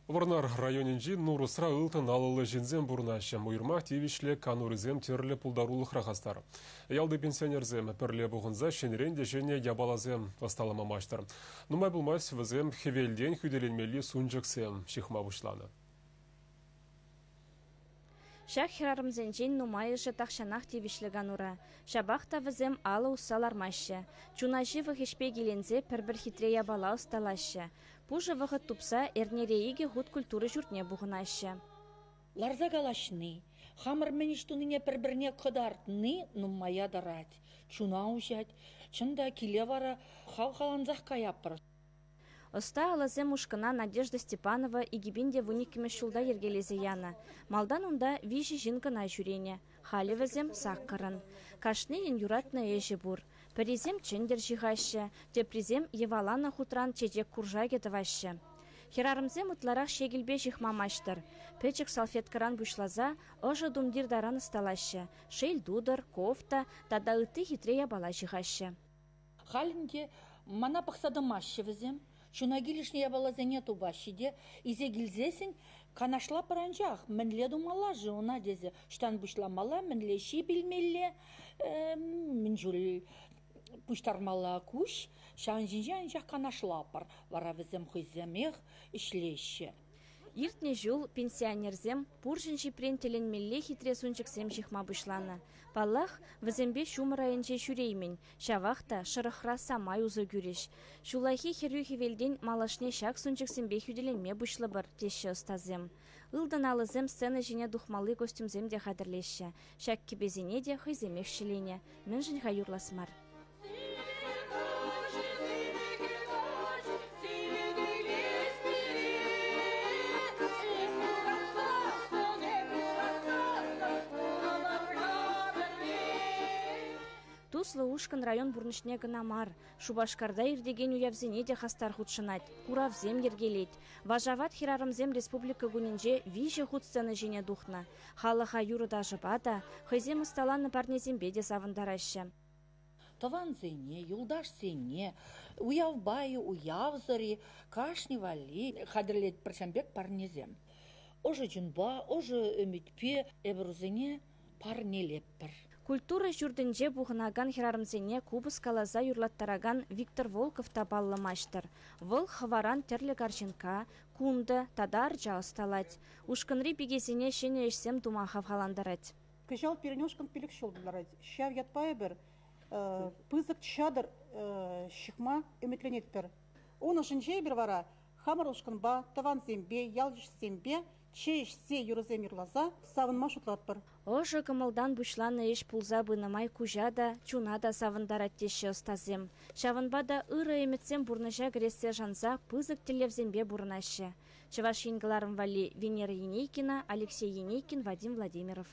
Вӑрнар районӗнчи Нурӑсра ылтӑн алӑллӑ ҫынсем пурӑнаҫҫӗ. Уйрӑмах тивӗҫлӗ канурисем тӗрлӗ пултарулӑхра хастар. Ялти пенсионерсем пӗрле пухӑнса ҫӗнӗрен те ҫӗнӗ япаласем ӑсталама маҫтӑр. Нумай пулмасть вӗсем хӗвелтен хӳтӗленмелли сунчӑксем ҫыхма пуҫланӑ. Ҫак хӗрарӑмсенчен нумайӑшӗ тахҫанах тивӗҫлӗ канура. Ҫапах та вӗсем алӑ усса лармаҫҫӗ. Чуна ҫывӑх ӗҫпе киленсе пӗр-пӗр хитре япала ӑсталаҫҫӗ. Пушӑ вӑхӑт тупса эрнере икӗ хут культура ҫуртне пухӑнаҫҫӗ. Ларса калаҫни, хамӑр мӗн ӗҫ тунине пӗр-пӗрне кӑтартни нумая тӑрать, чуна уҫать. Чӑн та, киле вара хавхалансах каятпӑр. Ӑста алӑсем ушкӑна Надежда Степанова 2012-мӗш ҫулта йӗркелесе янӑ. Малтан унта виҫӗ ҫын кӑна ҫӳренӗ. Халӗ вӗсем саккӑрӑн. Кашнийӗн юратнӑ ӗҫӗ пур. Пӗрисем чӗнтӗр ҫыхаҫҫӗ, теприсем йӑваланӑ хутран чечек куршакӗ тӑваҫҫӗ. Хӗрарӑмсем ытларах ҫекӗлпе ҫыхма маҫтӑр. Пӗчӗк салфеткӑран пуҫласа ӑшӑ тумтир таран ӑсталаҫҫӗ, шел тутӑр, кофта тата ытти хитре япала ҫыхаҫҫӗ. Халь ӗнтӗ мана пӑхса тӑмаҫҫӗ вӗсем. Чуна килӗшнӗ япаласене тупаҫҫӗ те илсе килсессӗн канашлатпӑр анчах мӗнле тумалла-ши ӑна тесе ӑҫтан пуҫламалла, мӗнле ҫип илмелле, мӗн чуль пуҫтармалла куҫ, ҫавӑн ҫинчен анчах канашлатпӑр. Вара вӗсем хӑйсемех ӗҫлеҫҫӗ. Иртнӗ ҫул пенсионерсем пурҫӑн ҫипрен тӗлӗнмелле хитре сунчӑксем ҫыхма пуҫланӑ. Паллах, вӗсемпе ҫумӑр айӗнче ҫӳреймӗн, ҫавах та шӑрӑхра самай усӑ кӳрӗҫ. Ҫуллахи хӗрӳ хӗвелтен малашне ҫак сунчӑксемпе хӳтӗленме пуҫлӑпӑр, теҫҫӗ ӑстасем. Ылтӑн алӑсем сцена ҫине тухмалли костюмсем те хатӗрлеҫҫӗ. Ҫак кӗпесене те хӑйсемех ҫӗленӗ. Мӗншӗн-ха юрлас мар? Туслӑ ушкӑн район пурнӑҫне кӑна мар, Шупашкарта иртекен уявсене те хастар хутшӑнать, куравсем йӗркелет. Вашават хӗрарӑмсем Республика кунӗнче виҫӗ хут сцена ҫине тухнӑ. Халӑха юрӑ-ташӑпа та, хӑйсем ӑсталанӑ парнесемпе те савӑнтараҫҫӗ. Тӑвансене, юлташсене, уявпа-и, уявсӑр-и, кашни валли хатӗрлетпӗр ҫавӑн пек парнесем. Ӑшӑ чунпа, ӑшӑ ӗмӗтпе эпир вӗсене парнелетпӗр. Культура ҫуртӗнче пухӑнакан хӗрарӑмсене купӑс каласа юрлаттаракан Виктор Волков та паллӑ маҫтӑр. Вӑл хӑваран тӗрлӗ карҫынкка, кунтӑ тата арча ӑсталать. Ушкӑнри пикесене ҫӗнӗ ӗҫсем тума хавхалантарать. Кӑҫал пирӗн ушкӑн пилӗк ҫул тултарать. Ҫав ятпа эпир пысӑк чатӑр ҫыхма ӗмӗтленетпӗр. Ун ӑшӗнче эпир вара хамӑр ушкӑнпа, тӑвансемпе, ял-йышсемпе чей ӗҫсе юрӑсем юрласа савӑнма шутлатпӑр. Ӑшӑ кӑмӑлтан пуҫланӑ ӗҫ пулса пынӑ май куҫа та, чуна та савӑнтарать теҫҫӗ ӑстасем. Ҫавӑнпа та ырӑ ӗмӗтсем пурнӑҫа кӗрессе шанса пысӑк тӗллевсемпе пурӑнаҫҫӗ. Чӑваш Ен кӑларӑм валли Венера Енейкина, Алексей Енейкин, Вадим Владимиров.